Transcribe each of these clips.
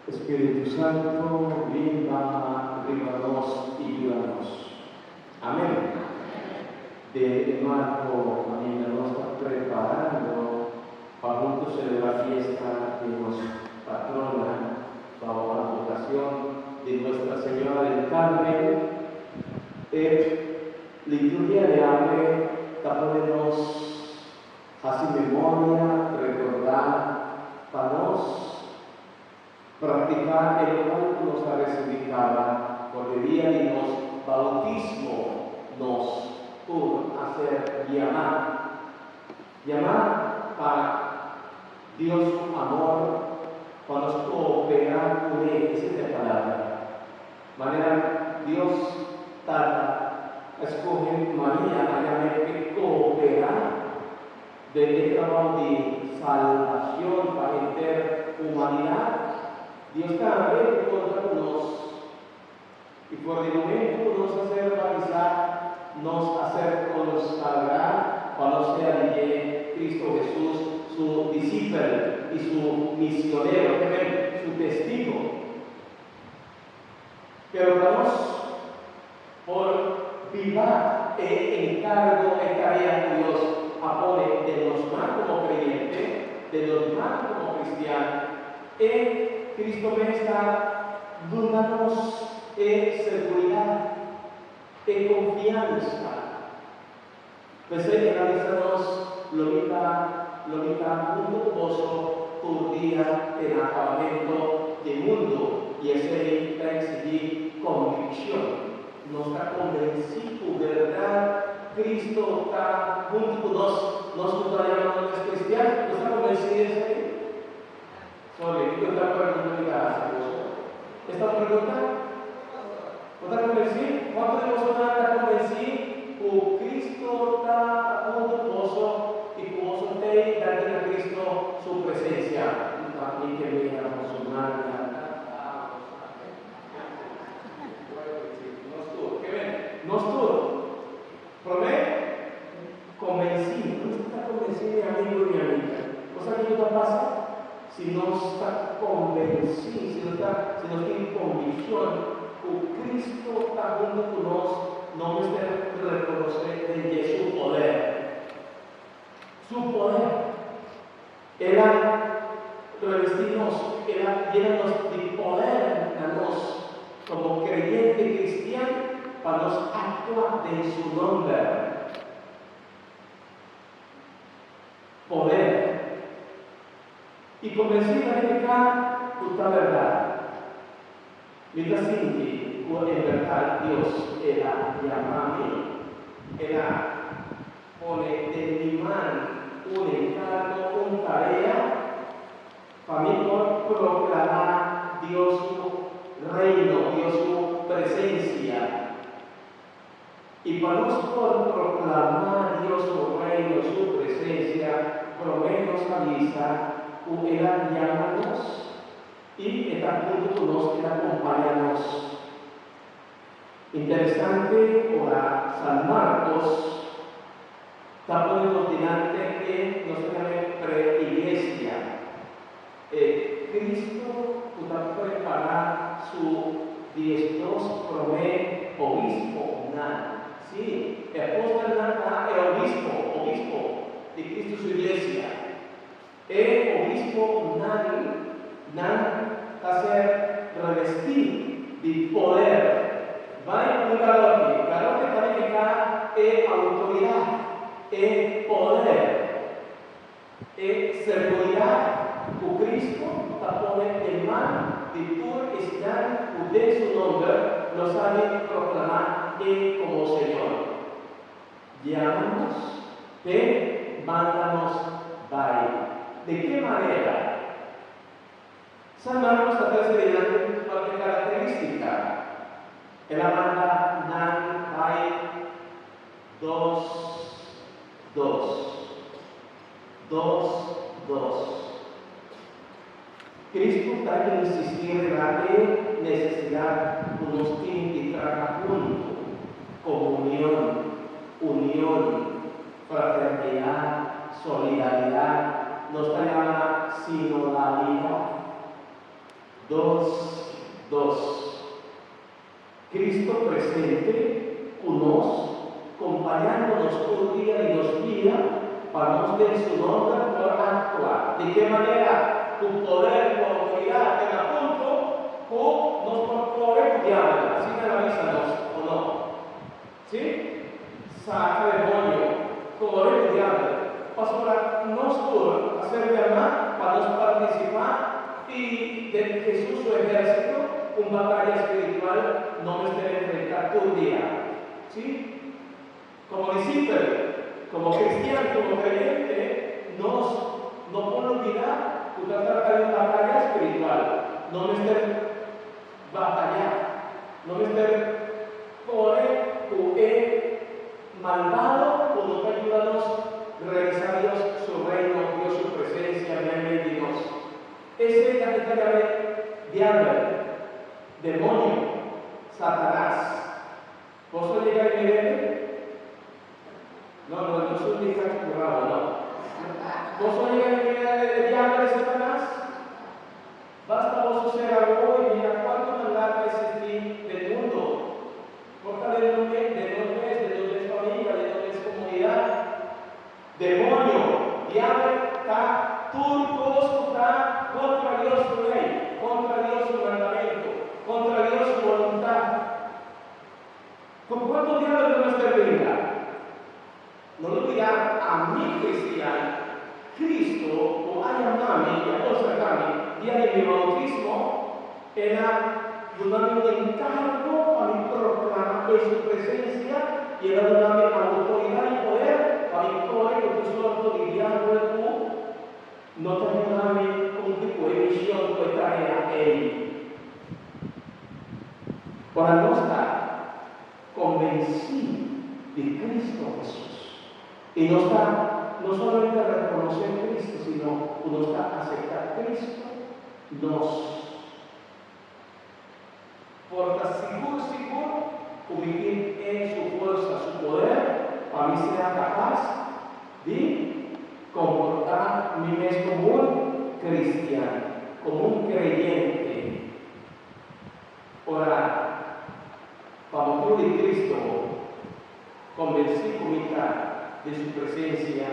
Spiritu Santu, bin baha riba nos i yuda nos. Amèn. Den e marko kaminda nos ta preparando pa huntu selebrá fiesta di nos patrona bao advokacion di Nuestra Señora del Carmen, e liturgia di awe ta pone nos hasi memoria, rekordá pa nos praktiká e lokual ku nos a risibí kaba for di dia di nos boutismo. Nos tur a ser yamá, yamá pa Dios su amor, pa nos kooperá kuné, esei ta e palabra. Manera Dios Tata a skohe Maria a yam'é p'e kooperá den e trabou di salbashon pa henter humanidat, Dios tambe ta konta ku nos. I for di momentu ku nos a ser batisá, nos a ser konsagrá pa nos sea di dje Kristu Hesus su disipel i su misionero, ke men, su testigo. Pero pa nos por biba e enkargo, e tarea ku Dios a pone den nos man komo kreyente, den nos man komo kristian, e Kristu mes ta duna nos e seguridat, e konfiansa. P'esei el a bisa nos, Lo mi ta, lo mi ta huntu ku boso tur dia te na akabamentu di mundu. I esei ta eksigí konvikshon. Nos ta konvensí ku bèrdat Kristu ta huntu ku nos, nos ku ta yama nos mes kristian. Nos ta konvensí di esei? Sorry, kiko ta pregunta mi ta hasi boso? Esta un pregunta? Bo ta konvensí? Kuantu di bosonan ta konvensí ku Kristu ta huntu ku boso i ku boso t'ei danki na Kristu su presensia? Ta mi ke mira boso man lanta. Nos tur, ke men? Nos tur. Promé, konvensí. Nos ta konvensí, mi amigu i mi amiga. Bo sa kiko ta pasa? Si nos ta konvensí, si nos ta, si nos tin konvikshon ku Kristu ta huntu ku nos, no mester rekonosé den dje su poder. Su poder. El a revestí nos, El a yena nos di poder na nos komo kreyente kristian pa nos aktua den Su nòmber. Poder. I konvensí ta nifiká ku ta bèrdat. Mi ta sinti ku en bèrdat Dios el a yama mi, el a pone den mi man un enkargo, un tarea, pa mi por proklamá Dios su Reino, Dios su presensia. I pa nos por proklamá Dios su Reino, su presensia, promé nos ta bisa ku el a yama nos i e ta huntu ku nos, e ta kompañá nos. Interesante ora San Marcos ta pone nos dilanti e nos ta yam'é pre-iglesia, e Cristo cu ta prepara su 12 prome obisponan. Sí, e apostelnan ta e obispo, obispo, di Cristo su iglesia. E obisponan nan ta ser revestí di poder. Bai un garote. Garote ta nifiká e outoridat, e poder, e seguridat ku Kristu ta pone den man di tur esnan ku den su nòmber lo sali proklamá E komo Señor. Yama nos p'e manda nos bai. De ke manera? San Marcos ta trese dilanti un parti karakterístika. El a manda nan bai dos dos. Dos dos. Cristo ta insistí riba e nesesidat ku nos tin di traha huntu, komunion, union, fraternidat, solidaridat, nos ta yama sinodalidat. 2, 2. Cristo presente ku nos, kompañando nos tur dia di nos bida, pa nos den su nomber por aktua. Di ke manera? Ku poder, ku outoridat, te na punto ku nos por kore ku diabel. Asina el a bisa nos, o no? Sí, saka demonio, kore ku diabel. Pasobra nos tur a ser yamá pa nos partisipá i den Hesus su ehérsito, un bataya spiritual no mester enfrentá tur dia. Sí, komo disipel, komo kristian, komo kreyente, nos no por lubidá ku ta trata di un bataya spiritual. No mester batayá. No mester kore ku e malbado ku no ta yuda nos realisá Dios su Reino, Dios su presensia meimei di nos. Esei ta e ta yam'é diabel, demonio, Satanas. Boso a yega di mir'é? No, no, no su di cacho cu rabo, no. Boso a yega di mira e diabel, e Satanas? Basta boso sera wowo i mira kuantu maldat ta eksistí den mundu. Por ta den nos mes, den nos mes, den nos mes famia, den nos mes komunidat. Demonio, diabel, ta tur kos ku ta kontra Dios su lei, kontra Dios su mandamentu, kontra Dios su boluntat. Ku kuantu diabel no mester bringa? No lo bira ami cristian, Cristo cu a yama mi y a consagra mi dia di mi bautismo, el a duna mi un encargo pa mi proclama e su presencia y el a duna mi autoridad y poder pa mi core cu tur sorto di diabel cu no ta yuda mi cumpli cu e mision cu e tarea ey. Ora nos ta. Konvensí di Kristu Hesus. I nos ta no solamente rekonosé Kristu, sino ku nos ta aseptá Kristu nos por ta sigur sigur ku mi tin e su forsa, su poder pa mi sea kapas di komportá mi mes komo un kristian, komo un kreyente. Ora, pa motibu di Cristo, convencí cu mi ta den su presencia,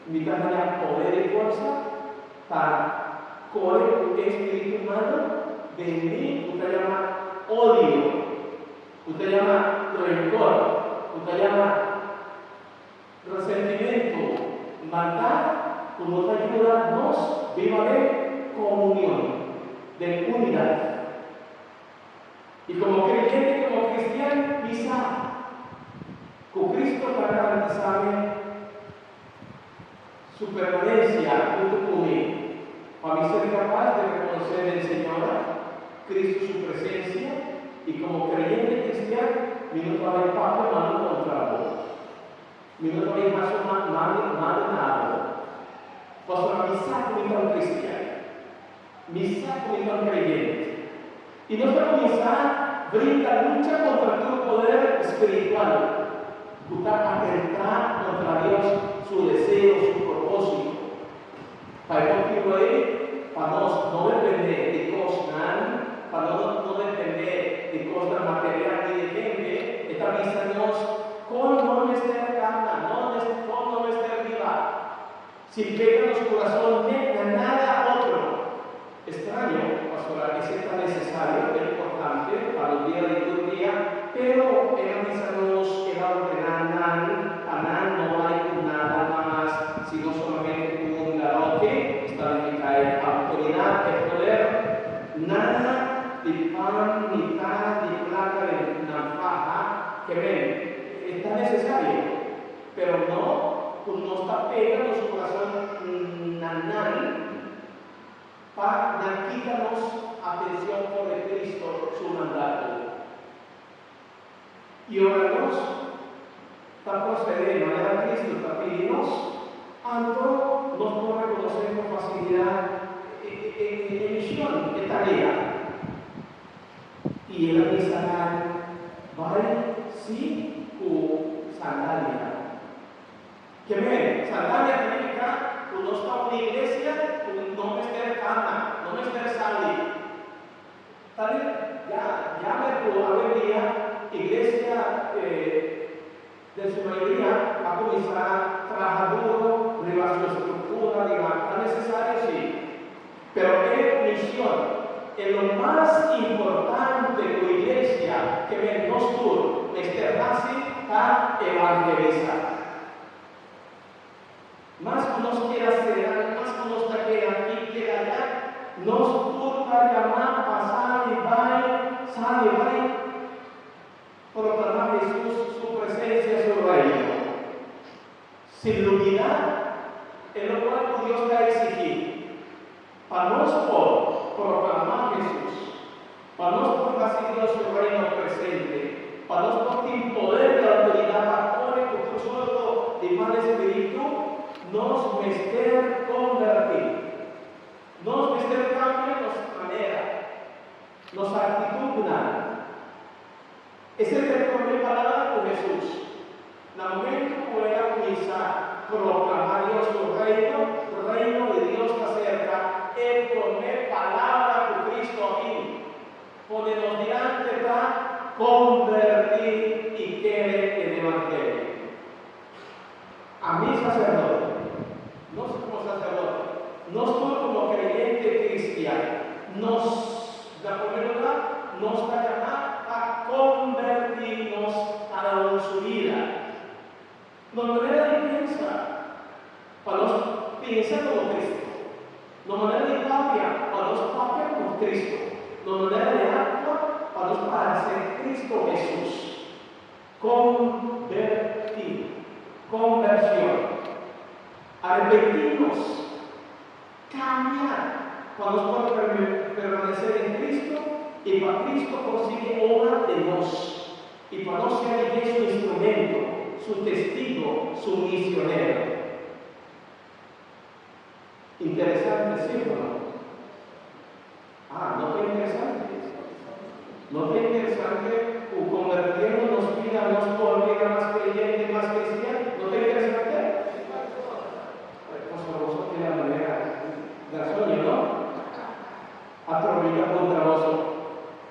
mi ta haña poder i forsa pa core cu e spiritu malo den mi cu ta yama odio, cu ta yama rencor, cu ta yama resentimentu, maldad cu no ta yuda nos biba den comunion, den unidad. I komo kreyente, komo kristian, mi sa ku Kristo ta garantisá mi Su permanensia huntu ku mi, pa mi ser kapas di rekonosé den Señor Kristo Su presensia, i komo kreyente kristian, mi no ta bai papia malu kontra bo. Mi no ta bai hasi malu na bo, pasobra mi sa ku mi ta un kristian. Mi sa ku mi ta un kreyente. I nos ta kuminsá brinka lucha kontra tur poder spiritual ku ta atentá kontra Dios su deseo, su propósito. Pa e motibu ei, pa nos no dependé di kosnan, pa nos no dependé di kosnan material ni di hende, e ta bisa nos kon no mester kana, kon no mester biba. Sin pega nos kurason net na nada otro estraño, pasobra esei ta nesesario, ta importante pa nos bida di tur dia, pero el a bisa nos, el a ordená nan pa nan no bai ku nada mas sino solamente ku un garote, esta nifiká e outoridat, e poder, nada di pan, ni tas, ni plaka den nan faha, ke men, e ta nesesario. Pero no ku nos ta pega nos kurason na nan pa nan kita nos atenshon for di Kristo su mandato. I ora nos ta prosedé manera Kristo ta pidi nos, anto nos por rekonosé ku fasilidat e mishon, e tarea. I el a bisa nan, Bai sí ku sandalia. Ke men, sandalia ta nifiká ku nos ta un iglesia ku no mester kana, no mester sali. Iglesia den su mayoria a kuminsá traha duro riba su struktura, riba ta nesesario sí, pero e mishon, e lo mas importante ku iglesia ke men nos tur mester hasi ta evangelisá. Mas ku nos keda sera, mas ku nos ta keda aki, keda allá, nos tur ta yamá pa sali bai, sali bai proklamá Hesus su presensia, su Reino. Sin lubidá e lokual ku Dios ta eksigí pa nos por proklamá Hesus, pa nos por hasi Dios su Reino presente, pa nos por tin poder i outoridat pa kore ku tur sorto di mal espiritu, nos mester kombertí. Nos mester kambia nos manera, nos aktitutnan. Esei ta e promé palabra ku Hesus, na momentu ku el a kuminsá proklamá Dios su Reino, Reino di Dios ta serka, e promé palabra ku Kristu a bin pone nos dilanti ta, Kombertí i kere den Evangelio. Ami saserdote, nos komo saserdote, nos tur komo kreyente kristian, nos, na promé lugá, nos ta yamá pa kombertí nos kada un su bida, nos manera di pensa, pa nos pensa komo Kristu, nos manera di papia, pa nos papia komo Kristu, nos manera di aktua, pa nos parse Kristu Hesus. Kombertí, konvershon, arepentí nos, kambia pa nos por permanesé den Kristu i pa Kristu por sigui obra den nos i pa nos sea di dje su instrumento, su testigo, su misionero. Interesante, sí o no? Ah, no ta interesante? No ta interesante ku konvertiendo nos bida nos por bira mas kreyente, mas kristian? No ta interesante? Pasobra boso a keda manera grasoño, no? Atrobe ta puntra boso,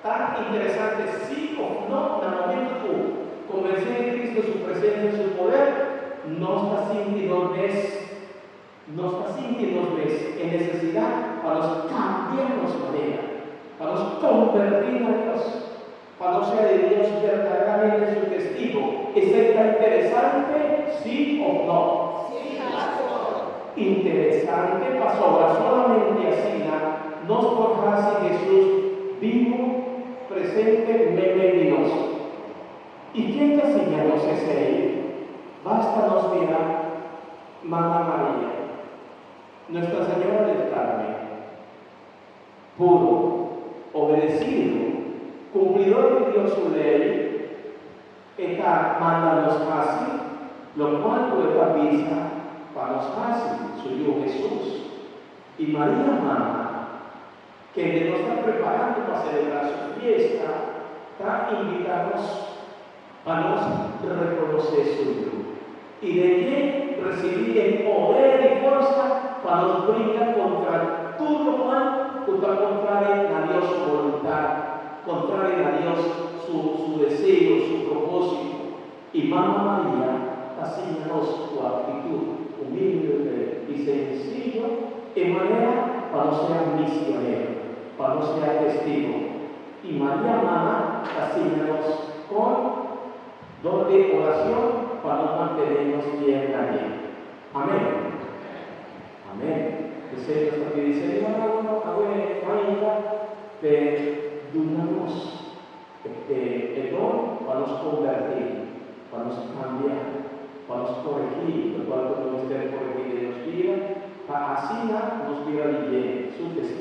Ta interesante sí òf no? Na momento ku konvensé di Kristu, su presensia, su poder, nos ta sinti nos mes. Nos ta sinti nos mes e nesesidat pa nos kambia nos manera, pa nos kombertí na Dios, pa nos sea di Dios berdaderamente su testigo. Esei ta interesante, sí òf no? Sí, pastor. Interesante pasobra solamente asina nos por hasi Hesus bibu, presente meimei di nos. I ken ta siña nos esei? Basta nos mira Mama Maria, Nuestra Señora del Carmen, puro, obedecido, cumplidor di Dios su ley, e ta manda nos haci locual cu e ta bisa pa nos haci, su Yu Hesus. Y Maria Mama, kende nos ta preparando pa celebra su fiesta, ta invita nos Pa nos rekonosé su Yu i den dje risibí e poder i forsa pa nos bringa kontra tur lokual ku ta kontrari na Dios su boluntat, kontrari na Dios su su deseo, su propósito. I Mama Maria ta siña nos ku aktitut humilde i sensiyo e manera pa nos sea misionero, pa nos sea testigo. I Maria Mama ta siña nos kon dor di oracion pa nos mantene nos fiel na dje. Amen. Amen. P'esei nos ta pidi Señor awe mainta p'e duna nos e don pa nos converti, pa nos cambia, pa nos coregi locual cu nos mester coregi den nos bida, pa asina nos bira di dje su testigo.